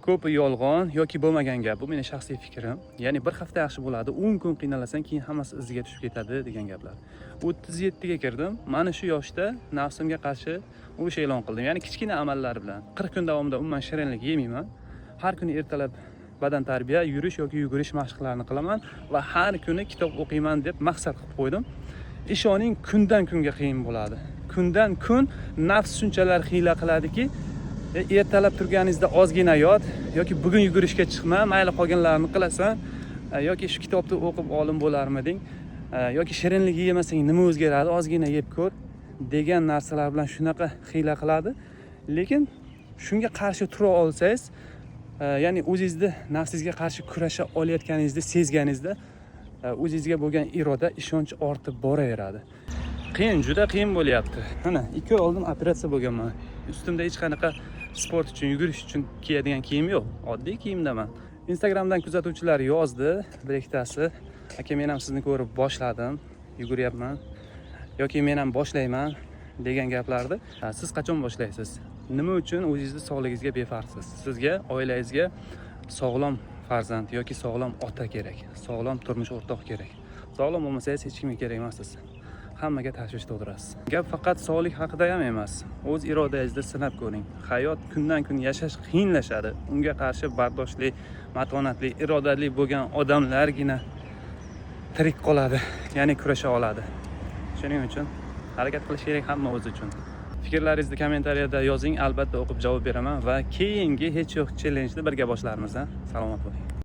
Ko'pi yolg'on yoki bo'lmagan gap. Bu meni shaxsiy fikrim. Ya'ni bir hafta yaxshi bo'ladi, 10 kun qiynalasan, keyin hammasi iziga tushib ketadi degan gaplar. 37 ga kirdim. Mana shu yoshda nafsimga qarshi urush e'lon qildim. Ya'ni kichkina amallar bilan. 40 kun davomida umuman shirinlik yemayman. Har kuni ertalab badan tarbiya, yurish yoki yugurish mashqlarini qilaman va har kuni kitob o'qiyman deb maqsad qilib qo'ydim. Ishoning, kundan kunga qiyin bo'ladi. Kundan kun nafs shunchalar hiyla qiladiki, ertalab turganingizda ozgina yot yoki bugun yugurishga chiqma, mayli, qolganlarini qilasan, yoki shu kitobni o'qib olim bo'larmiding, yoki shirinlik yemasang nima o'zgaradi, ozgina yeb ko'r degan narsalar bilan shunaqa hiyla qiladi. Lekin shunga qarshi tura olsangiz, ya'ni o'zingizni nafsingizga qarshi kurasha olayotganingizni sezganingizda, o'zingizga bo'lgan iroda, ishonch ortib boraveradi. Qiyin, juda qiyin bo'lyapti. Mana 2 oy oldin operatsiya bo'lganman. Ustimda hech qanaqa sport uchun, yugurish uchun kiyadigan kiyim yo'q, oddiy kiyimdaman. Instagramdan kuzatuvchilar yozdi bir ikkitasi: "Aka, men ham sizni ko'rib boshladim, yuguryapman" yoki "Men ham boshlayman" degan gaplarni. Siz qachon boshlaysiz? Nima uchun o'zingizni sog'lig'ingizga befarqsiz? Sizga, oilangizga sog'lom farzand yoki sog'lom ota kerak, sog'lom turmush o'rtoq kerak. Sog'lom bo'lmasangiz, hech kimga kerak emassiz, hammaga tashvish tug'dirasiz. Gap faqat sog'lik haqida ham emas. O'z irodangizni sinab ko'ring. Hayot kundan kun yashash qiyinlashadi. Unga qarshi bardoshli, matonatli, irodali bo'lgan odamlargina tirik qoladi, ya'ni kurasha oladi. Shuning uchun harakat qilish kerak hamma o'zi uchun. Fikrlaringizni kommentariyada yozing, albatta o'qib javob beraman va keyingi hech yo'q challengeni birga boshlarmiz, a? Salomat bo'ling.